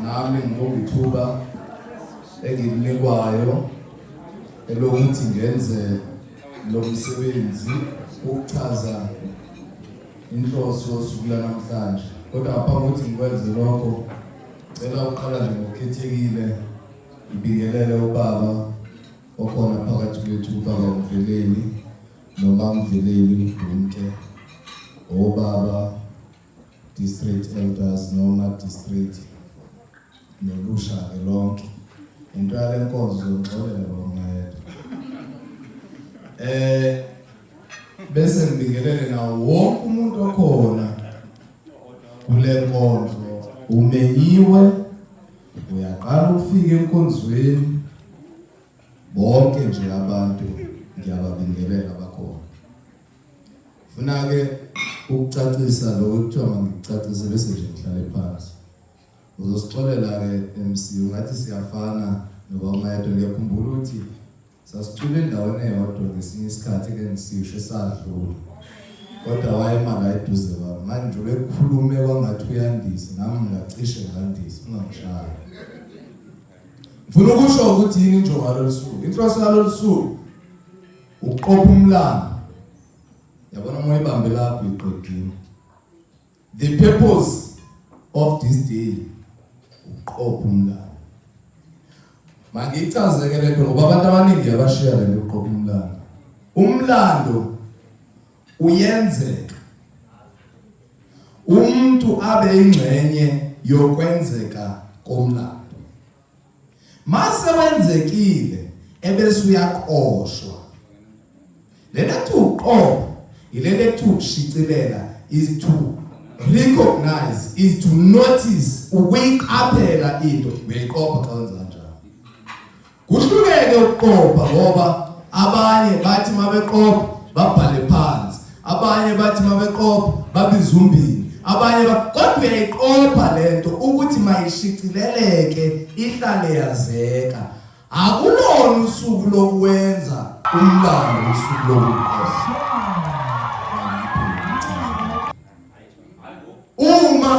Nami ngibonga ithuba engilinikwayo elokuthi ngenze lo msebenzi ukuchaza inhloso yosuku lanamhlanje. Kodwa ngaphambi kokuthi ngikwenze lokho, cela uqala nje ngokukhethekile ngibingelele ubaba okhona phakathi kwethu, ubaba uMveleli noMamveleli uDumke, obaba district elders noma district nolusha-ke lonke. Into yale nkonzo uzongixolela baba Mayedwa. Bese ngibingelele nawo wonke umuntu okhona kule nkonzo. Umenyiwe, uyaqala ukufika enkonzweni, bonke nje abantu ngiyababingelela bakhona. Funa-ke ukucacisa lokho ekuthiwa mangikucacise bese nje ngihlale phansi. Uzosixolela-ke MC, ungathi siyafana noba uMayedwa. Ngiyakhumbula ukuthi sasicula endaweni eyodwa ngesinye isikhathi ke ngisisho esadlula, kodwa wayema la eduze kwami. Manje njengoba ekukhulume kwangathi uyandisa, nami ngacishe ngandisa, ungangishayi. Ngifuna ukusho ukuthi yini injongo yalolu suku. Inhloso yalolu suku ukuqopha umlando. Yabona uma uyibambe lapho iqedile. The purpose of this day ukuqopha umlando. Mangiyichaze ke lento ngoba abantu abaningi yabashiya lento yokuqopha umlando. Umlando uyenzeka. Umuntu abe ingxenye yokwenzeka komlando. Mase wenzekile ebese uyaqoshwa. Lena kuthi uqopha, ilena ekuthi ukushicilela is to recognize, is to notice, ukuyiqaphela into, uyayiqopha xa wenza kanjalo. Kuhlukeke ukuqopha ngoba abanye bathi mabeqopha babhale phansi, abanye bathi mabeqopha babize umbili, abanye kodwa uyayiqopha lento ukuthi mayishicileleke ihlale yazeka. Akulona usuku lokuwenza umlando, usuku lokuqopha. Uma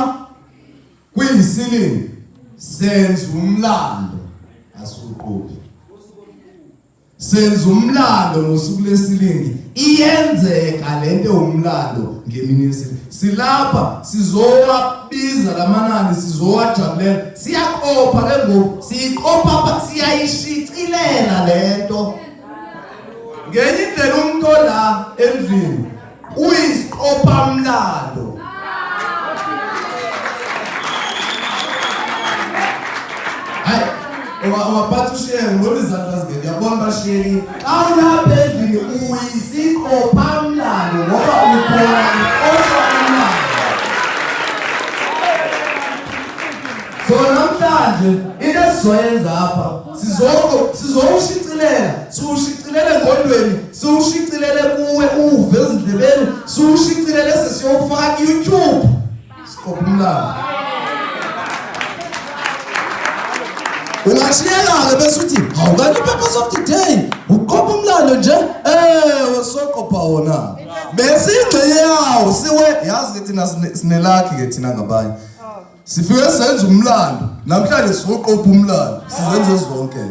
kuyisilingi senza umlando, asiwuqophi. Senza umlando ngosuku lesilingi, iyenzeka lento ewumlando ngemini yesilingi. Silapha sizowabiza lamanani, sizowajabulela, siyaqopha ke ngoku, siyiqopha, siyayishicilela lento. Ngenye indlela umuntu ola endlini uyisiqophamlando. Hayi, ungaphatha ushiyeke ngibona izandla zingene, uyabona bashiyekile. Xa ulapha endlini uyisiqophamlando ngoba ukhona uqopha umlando. So namhlanje into esizoyenza apha sizoko sizowushicilela, siwushicilele engqondweni, siwushicilele kuwe uve ezindlebeni, siwushicilele sesiyowufaka ku-YouTube. Siqopha umlando. Ungashiyeka-ke bese uthi hawu kanti i-purpose of the day uqopha umlando nje, ewe soqopha wona bese ingxenye yawo siwe yazi ke thina sinelakhi ke thina ngabanye sifike senza umlando namhlanje sizoqopha umlando sizenze zonke.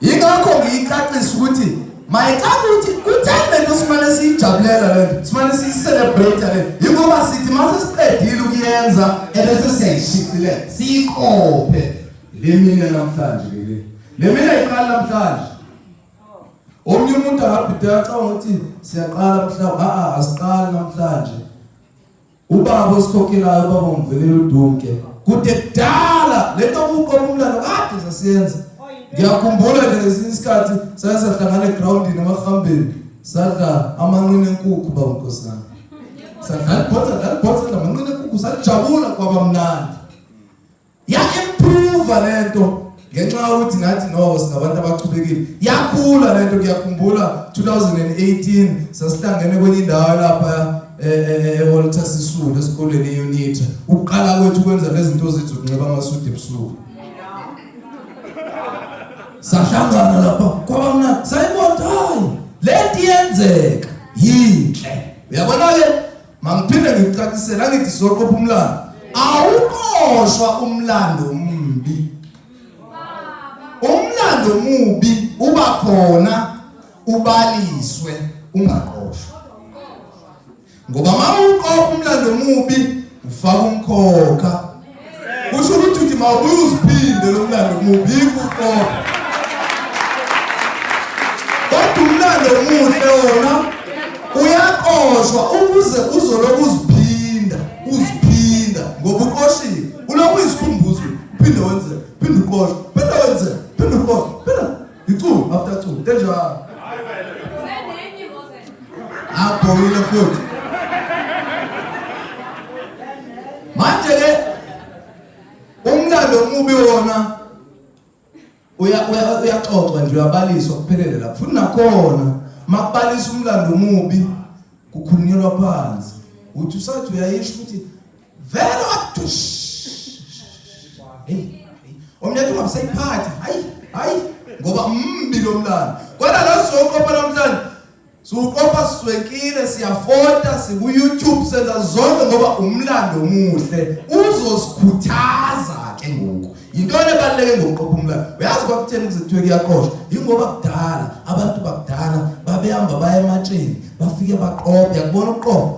Yingakho ngiyicacisa ukuthi mayicaca ukuthi kutheni lento simane siyijabulela lento, simane siyi-celebrate lento, yingoba sithi mase siqedile ukuyenza ebese siyayishicilela siyiqophe le mina namhlanje. Le le mina iqala namhlanje. Omunye umuntu angabhideka acabanga ukuthi siyaqala mhlawumbe. A-a, asiqali namhlanje. Ubaba osikhokhelayo, ubaba uMveleli uDumke, kude kudala lento kuqoba umlando kade sasiyenza. Ngiyakhumbula nje ngesinye isikhathi sake sahlangana egrawundini emahambeni, sadla amanqina enkukhu baba Nkosana, sadlala ibhola, sadlala ibhola, sadla amanqina enkukhu, sajabula kwaba mnandi. Ya-improve lento ngenxa yokuthi nathi no singabantu abachubekile, yakhula lento. Ngiyakhumbula 2018 sasihlangene kwenye indawo lapha eWalter Sisulu esikoleni eUnita, ukuqala kwethu ukwenza lezi zinto zethu ukunxiba amasudi ebusuku. Sahlangana lapha kwaba mnandi, sayibona hayi lento iyenzeka yinhle. Uyabona ke, mangiphinde ngikucacisele, angithi sizoqopha umlando. Awuqoshwa umlando omubi. Umlando omubi uba khona ubaliswe ungaqoshwa. Ngoba uma uqopha umlando omubi ufaka umkhokha. Kusho ukuthi uthi mawubuye uziphinde lo mlando omubi yikho uqopha. Kodwa umlando omuhle wona uyaqoshwa ukuze uzoloku uziphinda uziphinda ngoba uqoshiwe ulokhu uyisikhumbuzo uphinde wenze phinde uqoshe phinde wenze phinde uqoshe phinde iculo after culo enjalo abhokile futhi manje ke umlando omubi wona uyaxoxwa nje uyabaliswa kuphelele lapho futhi nakhona makubalisa umlando omubi kukhulunyelwa phansi uthi usathi uyayisho ukuthi vele wathi hey omnye athi ungabusayiphathi hayi hayi ngoba mbi lo mlando kodwa lo sizoqopha namhlanje Siwuqopha siswenkile siyafota siku-YouTube senza zonke ngoba umlando omuhle uzosikhuthaza ke ngoku. Yintoni ebaluleke ngokuqopha umlando? Uyazi kwakutheni kuze kuthiwe kuyaqoshwa? Yingoba kudala abantu bakudala babehamba baye ematsheni bafike baqophe, yakubona ukuqopha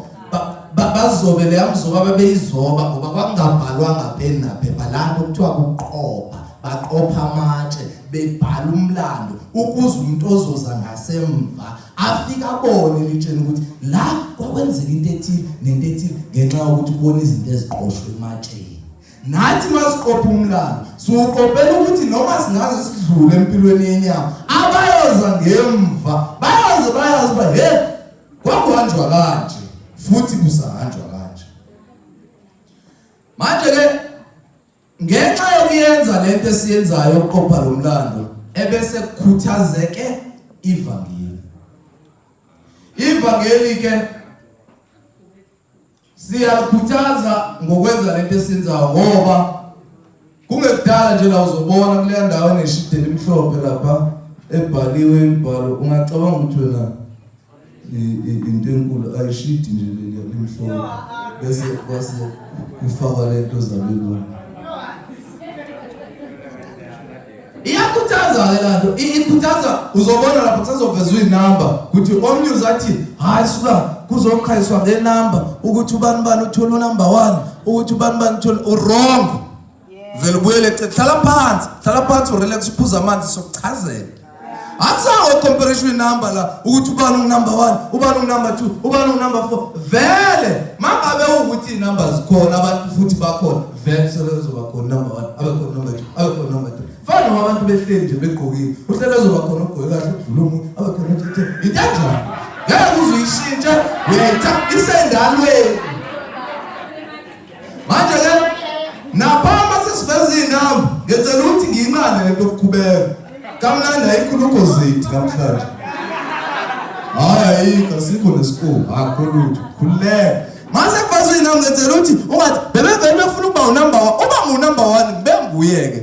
bazobe leya mzoba babeyizoba ngoba kwakungabhalwanga peni naphepha laa nto kuthiwa kuqopha baqopha amatshe bebhala umlando ukuze umuntu ozoza ngasemva afike abone elitsheni ukuthi la kwakwenzeka into ethile nento ethile ngenxa yokuthi ubona izinto eziqoshwe ematsheni nathi masiqopha umlando siwuqophela ukuthi noma singaze sidlule empilweni yenyama abayoza ngemva bayoze bayazi uba he kwakuhanjwa kanje futhi kusahanjwa kanje manje ke Ngenxa yokuyenza lento esiyenzayo yokuqopha lo mlando ebese kukhuthazeke ivangeli. Ivangeli ke siyalikhuthaza ngokwenza lento esiyenzayo ngoba kungekudala nje la uzobona kuleya ndawo eneshide elimhlophe lapha ebhaliwe imibhalo ungacabanga ukuthi wena into enkulu ayishidi nje leli limhlophe bese kwase kufakwa lento zabelungu iyakhuthaza-ke la nto ikhuthaza uzobona lapho kusazovezwa iy'namba ukuthi omnye uzathi hhayi suka kuzoqhayiswa ngenamba ukuthi ubani bani uthole unumber one ukuthi ubani bani uthole wrong vele ubuyele hlala phansi hlala phansi urelax uphuza amanzi sokuchazela Akuzange comparison number la ukuthi ubani ungu number 1, ubani ungu number 2, ubani ungu number 4. Vele mangabe ukuthi number zikhona abantu futhi bakhona, vele sebezoba khona number 1, abe khona number 2, abe khona number 3. Fana noma abantu behleli nje begqokile, uhlele ezoba khona ogqoke kahle ukudlula omunye, abe khona othethe. Into enjalo. Ngeke uze uyishintshe, uyayithatha isendalweni. Manje ke napha mase siveza inamba ngenzela ukuthi ngiyinqane lento yokukhubeka. Kamnandi ayikho ugozithi namhlanje. Hayi ayikho asikho nesikole akho lutho. Khululeka. Mase kuveza inamba ngenzela ukuthi ungathi bebevele befuna ukuba unumber 1 uba ngunumber 1 ngibe nguye ke.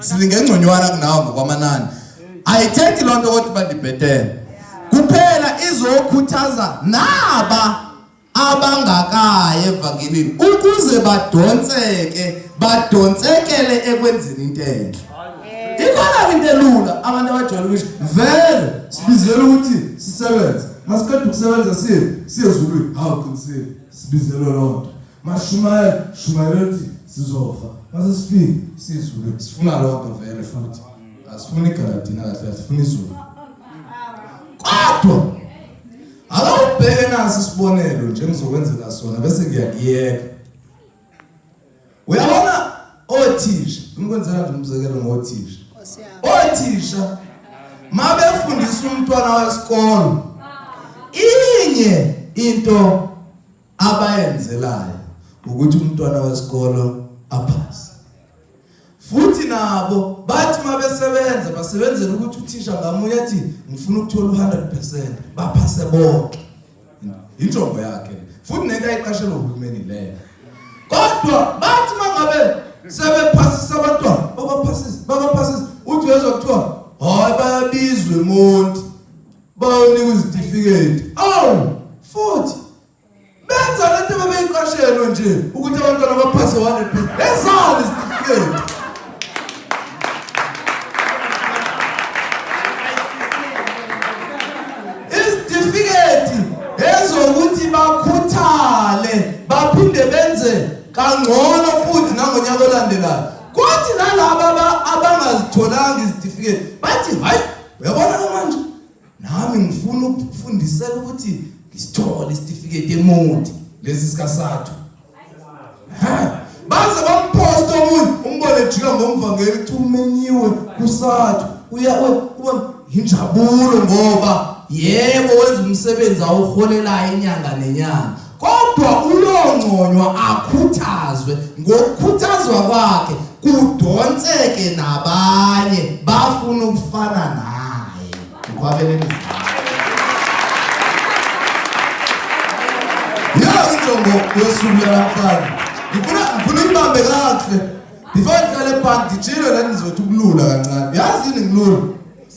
Silinge ngconywana kunawe ngokwamanani. Ayithethi lonto kodwa bandibhetele. Kuphela izokhuthaza naba abangakayi evangelini ukuze badonseke badonsekele ekwenzeni into enhle ikhona into elula abantu abajwayele ukusho vele sibizelwe ukuthi sisebenze masiqeda ukusebenza siye siye ezulwini hawu qinisile sibizelwe loo nto mashumayela shumayela ukuthi sizofa mase sifike siye ezulwini sifuna loo nto vele futhi asifuni igaladina kahle asifuna izulu kodwa Akawubheke nasi isibonelo nje engizokwenzela sona bese ngiyakuyeka. Uyabona othisha, ngikwenzela nje umzekelo ngothisha. Othisha mabefundisa umntwana wesikolo inye into abayenzelayo ukuthi umntwana wesikolo aphase. Futhi nabo bathi uma besebenza basebenzela ukuthi uthisha ngamunye athi ngifuna ukuthola u-100% baphase bonke. Injongo yakhe futhi nento ayiqashelwe uhulumeni leyo. Kodwa bathi uma ngabe sebephasisa abantwana babaphasisa babaphasisa uthi uyezwa kuthiwa hayi bayabizwa eMonti bayonikwa izitifiketi. Awu futhi benza lento bebeyiqashelwe nje ukuthi abantwana baphase. Leso 100% esani isitifiketi. Izitifiketi ezokuthi bakhuthale baphinde benze kangcono futhi nangonyaka olandelayo. Kuthi nalaba abangazitholanga izitifiketi bathi hayi uyabona ke manje nami ngifuna ukufundisela ukuthi ngisithole isitifiketi emuthi lesi sikaSathu. Baze bamphosta omunye umbone ejika ngomvangeli kuthi umenyiwe kuSathu uya ubona injabulo ngoba yebo wenza umsebenzi awuholelayo inyanga nenyanga kodwa uyonconywa akhuthazwe ngokukhuthazwa kwakhe kudonseke nabanye bafuna ukufana naye ngiqhwabeleni Yazi injongo yosuku lanamhlanje ngifuna ngifuna ibambe kahle before ngihlale phansi ngitshilo la nizothi ukulula kancane yazi yini ngilula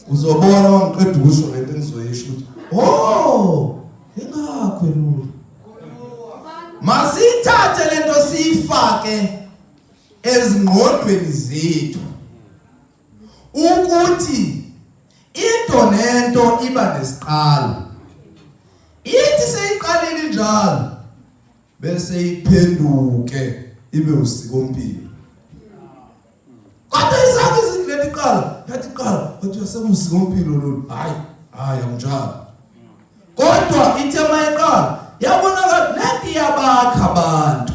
uzobona uma ngiqeda ukusho lento engizoyisho ukuthi oh ingakho elula masiyithathe lento siyifake ezingqondweni zethu ukuthi into nento iba nesiqalo ithi seyiqalile njalo bese iphenduke ibe usikompilo kodwa izakhe izinto leti qala yathi qala wathi sekuwusikompilo lolu hayi hayi akunjalo kodwa ithe mayiqala yabonakala lento iyabakha abantu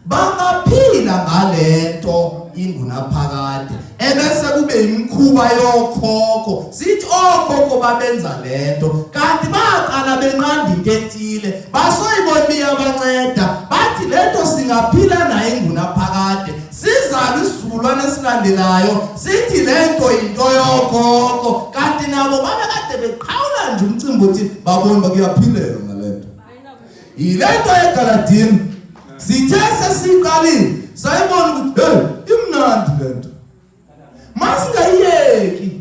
Bangaphila ngalento ingunaphakade ebese kube imikhuba yokhokho sithi okhokho babenza lento kanti baqala benqanda into ethile basoyibona iyabanceda bathi lento singaphila nayo ingunaphakade sizale isizukulwane esilandelayo sithi lento into yokhokho kanti nabo babekade beqhawula nje umcimbi uthi babona bakuyaphileka ngalento Yilento yeGaladini. Sithe sesiqalile sayibona ukuthi hey imnandi lento. Masingayiyeki.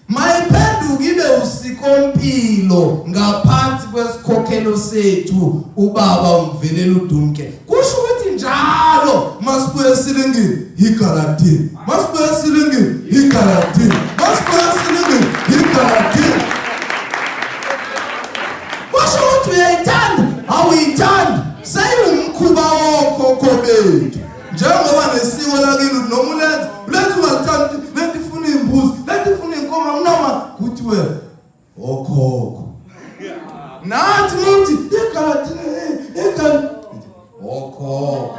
Mayiphenduke ibe usikompilo ngaphansi kwesikhokhelo sethu ubaba umvelela uDumke. Kusho ukuthi njalo masibuye silingile iGaladini. Masibuye silingile iGaladini. Masibuye silingile iGaladini. Kusho ukuthi uyayithanda, awuyithandi. Seyiwumkhuba wokhokho bethu. Njengoba nesiko lakini noma ulenza, ulenza ungalithandi, lento ifuna imbuzi, lento ifuna inkomo noma kuthiwe okhokho. Nathi muthi igadi igadi okhokho.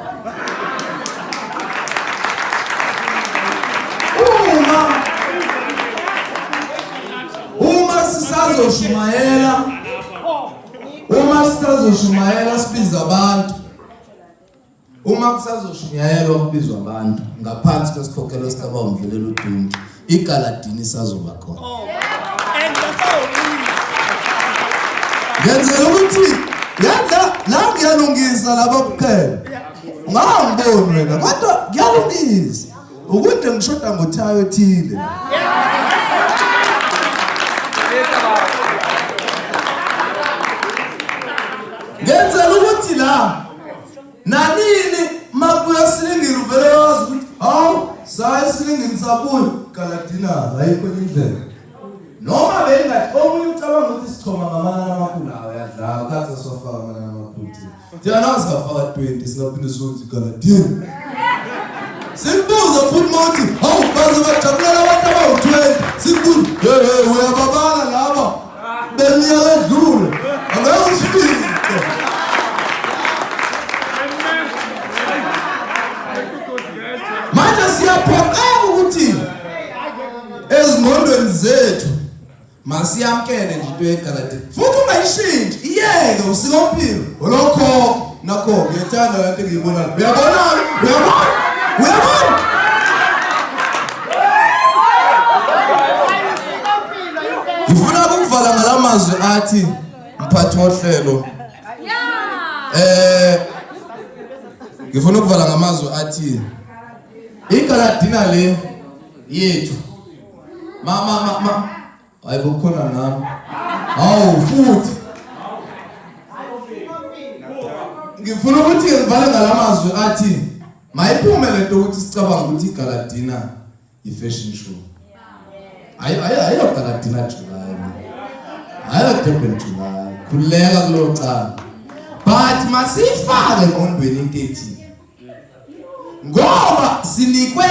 Uma sisazoshumayela uma sisazoshumayela sibiza abantu uma kusazoshunyayelwa kubizwa abantu ngaphansi kwesikhokhelo sikaba umdlelelo udunki igaladini isazoba khona oh, ngenzela ukuthi yadla la ngiyalungisa laba kuphela ungangiboni wena kodwa ngiyalungisa Ukude ngishoda ngothayo othile. Ngenzela ukuthi la nanini makubuya silingile uvele wazi ukuthi hawu sayi silingile sabuya galadina ayikho enye indlela. Noma bengathi omunye ucabanga ukuthi sichoma ngamanani amakhulu awo yadlala khathi siwafaka amanani amakhulu thina. Thina nawe singafaka 20 singaphinde siyothi galadini. Sikubuze futhi mawuthi hawu baze bajabulela abantu abawu-20 sikubuze hey hey uyababala laba beminyaka edlule angeke usifike. Manje siyaphoqeka ukuthi ezingqondweni zethu masiyamkele nje into yegaladi futhi ungayishintshi iyeke usikompilo olokho nakho ngiyethanda lento engiyibonayo uyabona uyabona uyabona ngifuna ukuvala ngalamazwi athi mphathi wohlelo eh ngifuna ukuvala ngamazwi athi igaladina le yethu Ma ma ma ma. Hayi kukhona nami. Hawu futhi. Ngifuna ukuthi ngivale ngalamazwi athi Mayiphume lento ukuthi sicabanga ukuthi igala dinner i-fashion show. Ayo ayo ayo gala dinner July. Ayo Durban July. Khuleka kulo cala. But masifake engqondweni into ethi ngoba sinikwe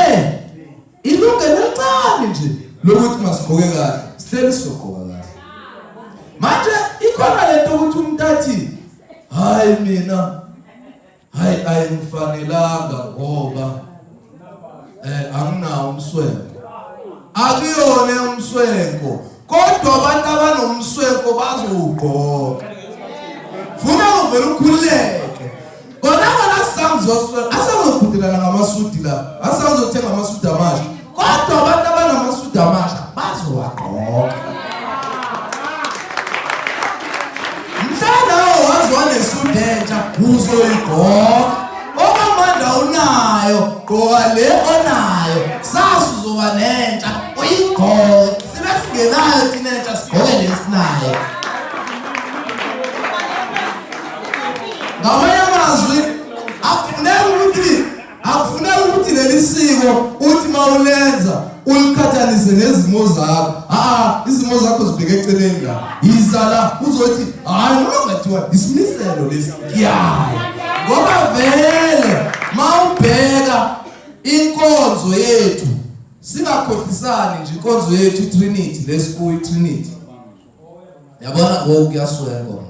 ilungelo elincane nje lokuthi masigqoke kahle sihleli sizogqoka kahle manje ikhona lento ukuthi umuntu athi hayi mina hayi ayingifanelanga ngoba eh anginawo umswenko akuyona umswenko kodwa abantu abanomswenko bazowugqoka funa uvele ukhululeke kona kona sangizoswela asangizobhudelana ngamasudi la asangizothenga amasudi amasha kodwa abantu abanamasudi amasha bazowagqoka mhla nawo wazi wanesudi entsha uzoyigqoka okwamanje awunayo gqoka le onayo sasa uzoba nentsha uyigqoke sibe singenayo thina entsha sigqoke lesinayo ngamanye amazwi akufuneki ukuthi Akufuneki ukuthi leli siko uthi mawulenza uliqhathanise nezimo zakho. A izimo zakho zibheke eceleni la. Yiza la uzothi hayi noma kungathiwa isimiselo lesi ngiyaya. Ngoba vele mawubheka inkonzo yethu singakhohlisani nje inkonzo yethu iTrinity lesikuyi Trinity. Yabona ngoku kuyaswekwa.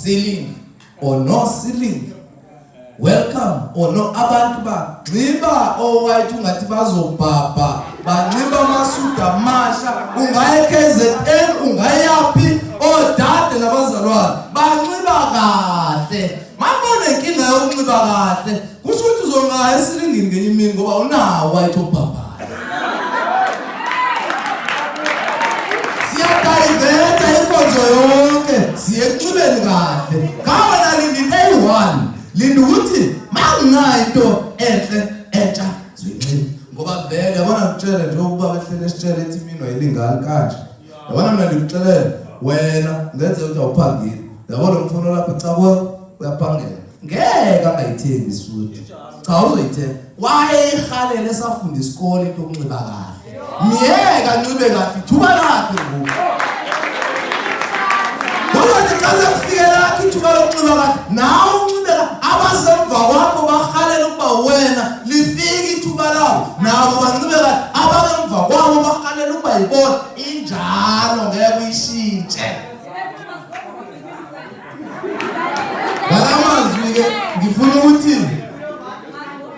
Ceiling or no ceiling. Welcome or no abantu banxiba owhite ungathi bazobhabha banxiba amasudu amasha ungaya eKZN ungayaphi odade nabazalwane banxiba kahle mabone inkinga yokunxiba kahle kusho ukuthi uzongaya esilingini ngenye imini ngoba unawo white obhabhayo siyadayivetha inkonzo yonke siye ekunxibeni kahle ngawe nalinda into eyi-one linda ukuthi manginayo into enhle entsha zoyinxiba ngoba vele yabona ngitshele njengoba behlele esitshele ethi imino ayilingani kanje yabona mina ndikuxelele wena ngenzeka ukuthi awuphangeli yabona umfana olapha ecakwakho uyaphangela ngeke angayithengi isudu cha uzoyithenga wayeyihalele esafunda isikole into yokunxiba kahle myeke anxibe kahle ithuba lakhe ngoku uzothi xa sekufike lakhe ithuba lokunxiba kahle nawe unxibe kahle abasemva kwakho bahalela ukuba wena lifike ithuba labo nabo banxibe kahle abakemva kwabo bahalela ukuba yibona injalo ngeke uyishintshe Ngalamazwi-ke ngifuna ukuthi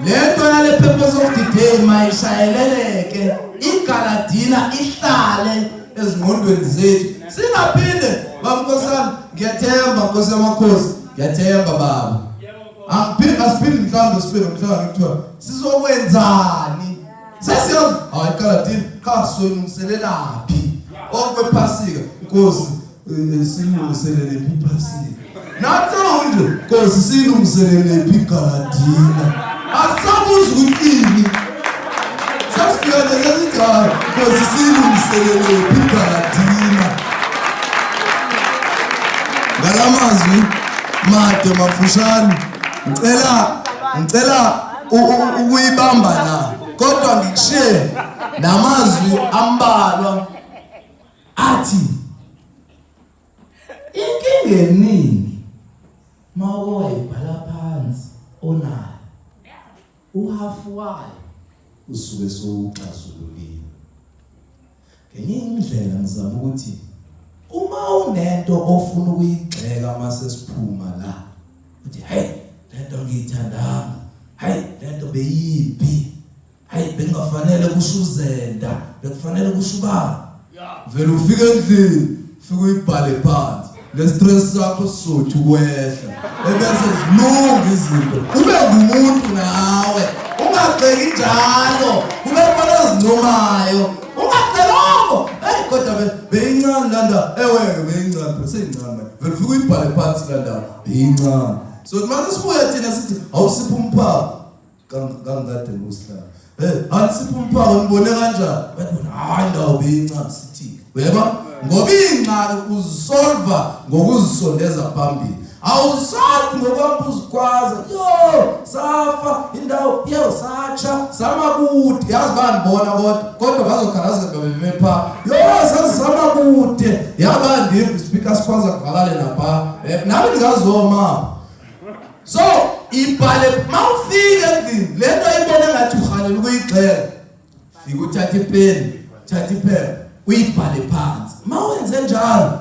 le nto yale purpose of the day mayishayeleleke igaladina ihlale ezingqondweni zethu singaphinde bamnkosana ngiyathemba nkosi yamakhosi ngiyathemba baba angiphinde asiphinde mhlawumbe sibe nomhlangano kuthiwa sizokwenzani sesiyazi hayi galadina cha soyilungiselelaphi okwephasika nkosi Eh, silungiselele phi iphasika nathi nje nkosi silungiselele phi igaladina asabuza ukuthi ini sasifika nje sesithi hayi nkosi silungiselele phi igaladina ngalamazwi made mafushane ngicela ngicela ukuyibamba la kodwa ngikushiye namazwi ambalwa athi inkinga eningi mawayibhala phansi onayo uhafu wayo usuke sowuxazululile ngenye indlela ngizama ukuthi uma unento ofuna ukuyigxeka mase siphuma la uthi hey lento ngiyithandanga hey lento beyimbi hayi bengafanele kusho uzenda bekufanele kusho ubani vele ufike endlini ufike uyibhale phansi le stress sakho sizothi ukwehla ebese zilunga izinto ube ngumuntu nawe ungagxeki njalo kube khona ozincomayo ungagxekanga hey kodwa beyincane landa ewe beyincane phela seyincane manje vele ufike uyibhale phansi landa beyincane so manje sibuya thina sithi awusiphe umphako kangikade ngosihlalo hey anisiphe umphako nibone kanjani bathi bona hayi ndawo beyincane sithi uyeba ngoba ingxaki uzisolva ngokuzisondeza phambili. Awusathi ngokwamba uzikwaza yo safa indawo yo satsha samakude yazi bandibona kodwa kodwa bazokhalazeka bebeme pha yo sasisamakude yaba ndim speaker sikwaza kuvakale napha eh, nami ndingazoma so ibhale mawufika endlini le nto ayibone ngathi uhalela ukuyigxeka fika uthathe ipeni thatha iphepha uyibhale phansi mawenze njalo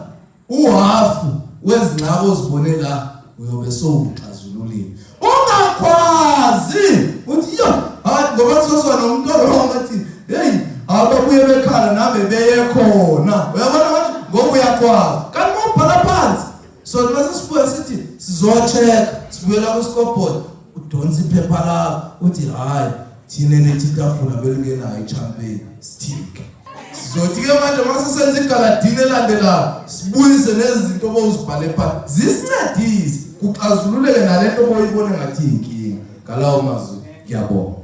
Uhafu wezingxaki ozibone la uyobe sowuxazululile. Ungakhwazi uthi yo hayi ngoba kusoswa nomuntu owrong athi hey ababuye bekhala nami beye khona. Uyabona manje ngoba uyakhwaza. Kanti mawubhala phansi so mase sibuya sithi sizocheck sibuyela ku scoreboard udonsa iphepha lakho uthi hayi thina nethi itafula belingenayo ichampagne sithike Sizothi-ke manje uma sesenza igaladini elandelayo sibuyise lezi zinto obowuzibhale phansi zisincedise kuxazululeke nale nto oboyibone ngathi yinkinga. Ngalawo mazwi ngiyabonga.